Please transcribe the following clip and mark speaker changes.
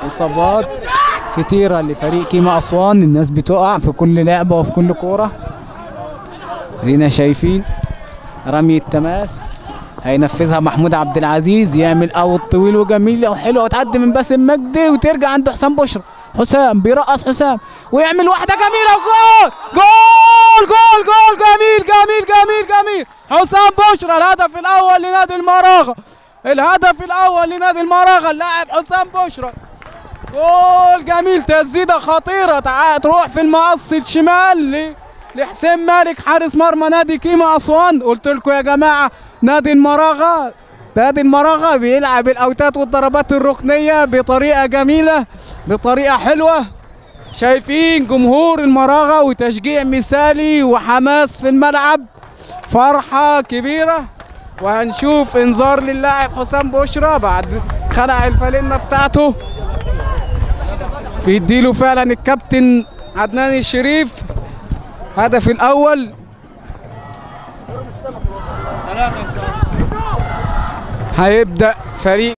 Speaker 1: اصابات كتيرة لفريق كيما اسوان، الناس بتقع في كل لعبه وفي كل كورة. ادينا شايفين رمي التماس هينفذها محمود عبد العزيز، يعمل out طويل وجميل وحلو وتعدي من باسم مجدي وترجع عند حسام بشرى. حسام بيرقص حسام ويعمل واحدة جميلة وجول جول جول جول جميل جميل جميل جميل. حسام بشرى الهدف الاول لنادي المراغه، الهدف الاول لنادي المراغه اللاعب حسام بشرى. جول جميل، تسديده خطيرة تروح في المقص الشمال لحسين مالك حارس مرمى نادي كيما اسوان. قلت لكم يا جماعة نادي المراغه، نادي المراغه بيلعب الاوتات والضربات الركنيه بطريقة جميلة بطريقة حلوة. شايفين جمهور المراغه وتشجيع مثالي وحماس في الملعب، فرحه كبيرة. وهنشوف انذار للاعب حسام بشرى بعد خلع الفالنه بتاعته، بيديله فعلا الكابتن عدنان الشريف هدف الاول. هيبدأ فريق